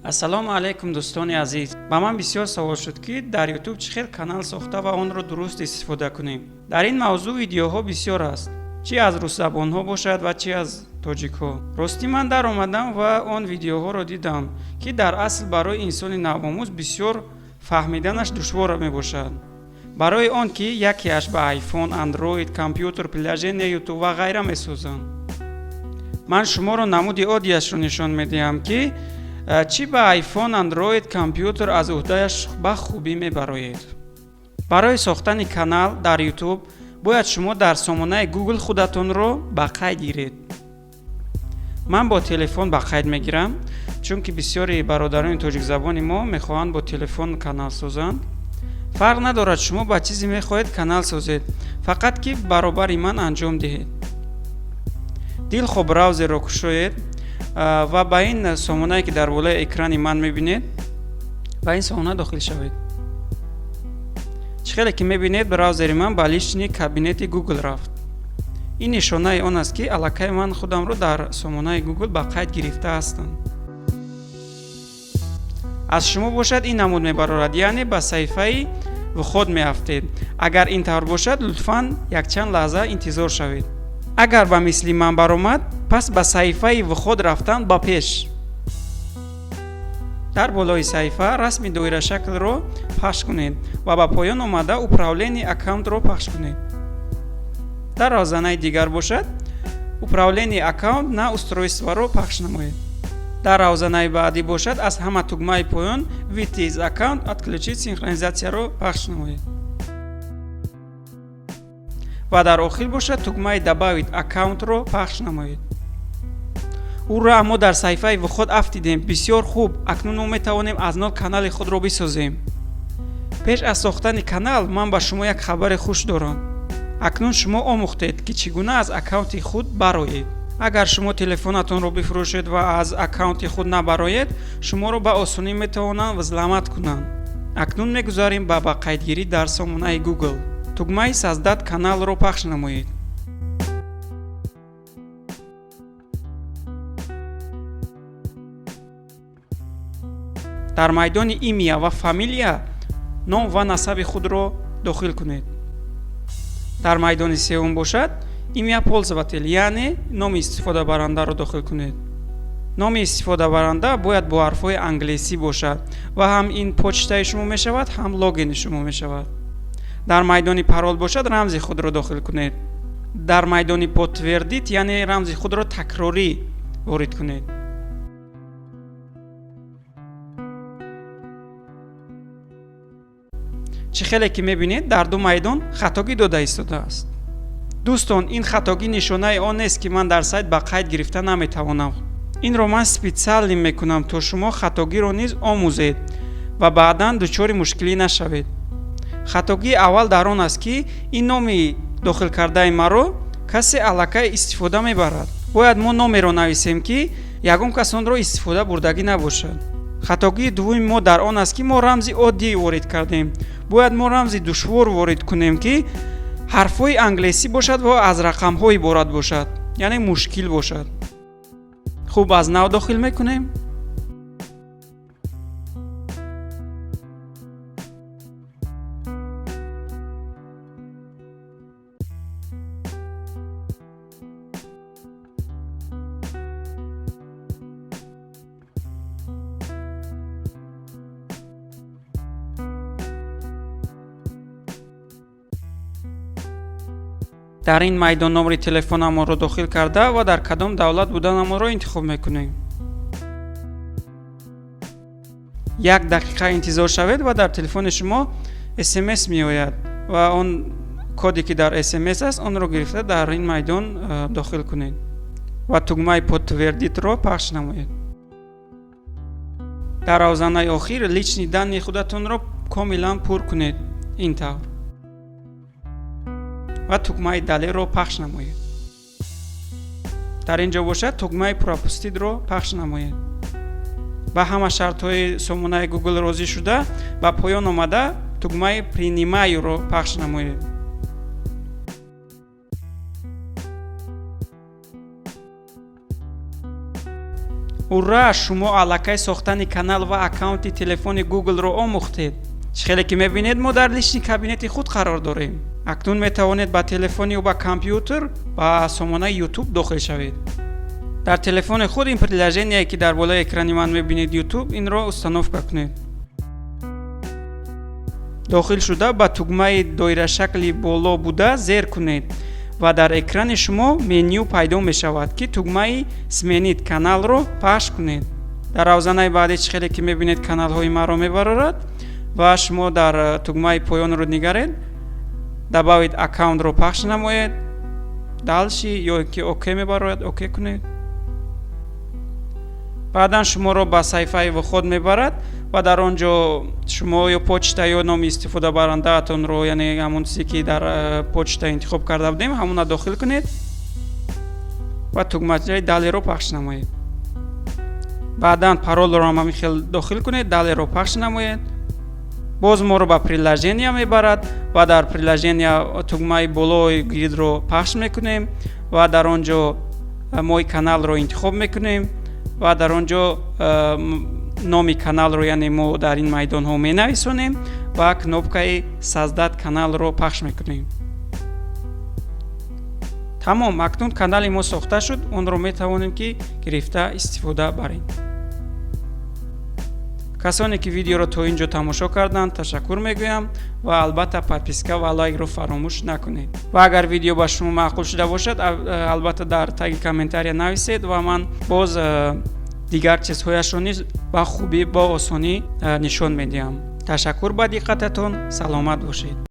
Ассалому алайкум, дӯстони азиз. Ба ман бисёр савол шуд, ки дар Ютуб чӣ хел канал сохта ва онро дуруст истифода кунем. Дар ин мавзӯъ видеоҳо бисёр аст, чӣ аз русзабонҳо бошад ва чӣ аз тоҷикҳо. Ростӣ, ман даромадам ва он видеоҳоро дидам, ки дар асл барои инсони навомӯз бисёр фаҳмиданаш душвор мебошад, барои он ки якеаш ба айфон, андроид, компютер, приложения Ютуб ва ғайра месозанд. Ман шуморо намуди оддияшро нишон медиҳам, ки чӣ ба айфон, андроид, компютер аз уҳдаяш ба хубӣ мебароед. Барои сохтани канал дар Ютуб бояд шумо дар сомонаи Google худатонро ба қайд гиред. Ман бо телефон ба қайд мегирам, чунки бисёри бародарони тоҷикзабони мо мехоҳанд бо телефон канал созанд. Фарқ надорад, шумо ба чизе мехоҳед канал созед, фақат ки баробари ман анҷом диҳед. Дилхоҳ браузерро кушоед ва ба ин сомонае, ки дар болои экрани ман мебинед, ба ин сомона дохил шавед. Чӣ хеле ки мебинед, браузери ман ба личный кабинети Google рафт. Ин нишонаи он аст, ки аллакай ман худамро дар сомонаи Google ба қайд гирифта ҳастам. Аз шумо бошад, ин намуд мебарорад, яъне ба саҳифаи вход меафтед. Агар ин тавр бошад, лутфан якчанд лаҳза интизор шавед. Агар ба мисли ман баромад, пас ба саҳифаи вход рафтан ба пеш. Дар болои саҳифа расми доирашаклро пахш кунед ва ба поён омада, управление аккаунтро пахш кунед. Дар равзанаи дигар бошад, управление аккаунт на устройстворо пахш намоед. Дар равзанаи баъдӣ бошад, аз ҳама тугмаи поён выйти из аккаунт, отключить синхронизатсияро пахш намоед ва дар охир бошад, тугмаи добавить аккаунтро пахш намоед. Ура, мо дар саҳифаи вход афтидем. Бисёр хуб, акнун мо метавонем аз нол канали худро бисозем. Пеш аз сохтани канал ман ба шумо як хабари хуш дорам. Акнун шумо омӯхтед, ки чӣ гуна аз аккаунти худ бароед. Агар шумо телефонатонро бифурӯшед ва аз аккаунти худ набароед, шуморо ба осонӣ метавонанд взломать кунанд. Акнун мегузарем ба қайдгирӣ дар сомонаи Google. Тугмаи создать каналро пахш намоед. Дар майдони имя ва фамилия ном ва насаби худро дохил кунед. Дар майдони сеюм бошад, имя пользователь, яъне номи истифодабарандаро дохил кунед. Номи истифодабаранда бояд бо ҳарфҳои англисӣ бошад ва ҳам ин почтаи шумо мешавад, ҳам логини шумо мешавад. Дар майдони парол бошад, рамзи худро дохил кунед. Дар майдони подтвердить, яъне рамзи худро такрорӣ ворид кунед. Чӣ хеле ки мебинед, дар ду майдон хатогӣ дода истодааст. Дӯстон, ин хатогӣ нишонаи он нест, ки ман дар сайт ба қайд гирифта наметавонам. Инро ман специально мекунам, то шумо хатогиро низ омӯзед ва баъдан дучори мушкилӣ нашавед. Хатогии аввал дар он аст, ки ин номи дохил кардаи маро касе аллакай истифода мебарад. Бояд мо номеро нависем, ки ягон кас онро истифода бурдагӣ набошад. Хатогии дуввуми мо дар он аст, ки мо рамзи оддӣ ворид кардем. Бояд мо рамзи душвор ворид кунем, ки ҳарфҳои англисӣ бошад ва аз рақамҳо иборат бошад, яъне мушкил бошад. Хуб, аз нав дохил мекунем. Дар ин майдон номери телефонамонро дохил карда ва дар кадом давлат буданамонро интихоб мекунем. Як дақиқа интизор шавед ва дар телефони шумо СМС меояд ва он коде, ки дар СМС аст, онро гирифта дар ин майдон дохил кунед ва тугмаи подтвердитьро пахш намоед. Дар равзанаи охир личные данные худатонро комилан пур кунед, ин тавр, ва тугмаи далееро пахш намоед. Дар ин ҷо бошад, тугмаи пропуститьро пахш намоед. Ба ҳама шартҳои сомонаи Google розӣ шуда, ба поён омада, тугмаи принимаюро пахш намоед. Ура, шумо аллакай сохтани канал ва аккаунти телефони Гуглро омӯхтед. Чӣ хеле ки мебинед, мо дар личный кабинети худ қарор дорем. Акнун метавонед ба телефон ё ба компютер ба сомонаи Ютуб дохил шавед. Дар телефони худ ин приложение, ки дар болои экрани ман мебинед, Ютуб, инро установка кунед. Дохил шуда, ба тугмаи доирашакли боло буда зер кунед ва дар экрани шумо меню пайдо мешавад, ки тугмаи «Сменить каналро» пахш кунед. Дар равзанаи баъдӣ, чӣ хеле ки мебинед, каналҳои маро мебарорад ва шумо дар тугмаи поёнро нигаред, «Добавить аккаунтро» пахш намоед. «Дальше» ё ки «Окей» мебарояд, «Окей» кунед. Баъдан шуморо ба саҳифаи вход мебарад ва дар он ҷо шумо ё почта, ё номи истифодабарандаатонро, яъне ҳамон чизе, ки дар почта интихоб карда будем, ҳамона дохил кунед ва тугмачаи «Далееро» пахш намоед. Баъдан паролро ҳам ҳамин хел дохил кунед, «Далееро» пахш намоед. Боз моро ба приложения мебарад ва дар приложения тугмаи болои гирдро пахш мекунем ва дар он ҷо «Мой каналро» интихоб мекунем ва дар он ҷо номи каналро, яъне мо дар ин майдонҳо менависонем ва кнопкаи «Создать каналро» пахш мекунем. Тамом, акнун канали мо сохта шуд. Онро метавонем, ки гирифта истифода барем. Касоне, ки видеоро то ин ҷо тамошо карданд, ташаккур мегӯям ва албатта подписка ва лайкро фаромӯш накунед. Ва агар видео ба шумо маъқул шуда бошад, албатта дар таги комментария нависед ва ман боз дигар чизҳояшро низ ба хубӣ, бо осонӣ нишон медиҳам. Ташаккур ба диққататон, саломат бошед.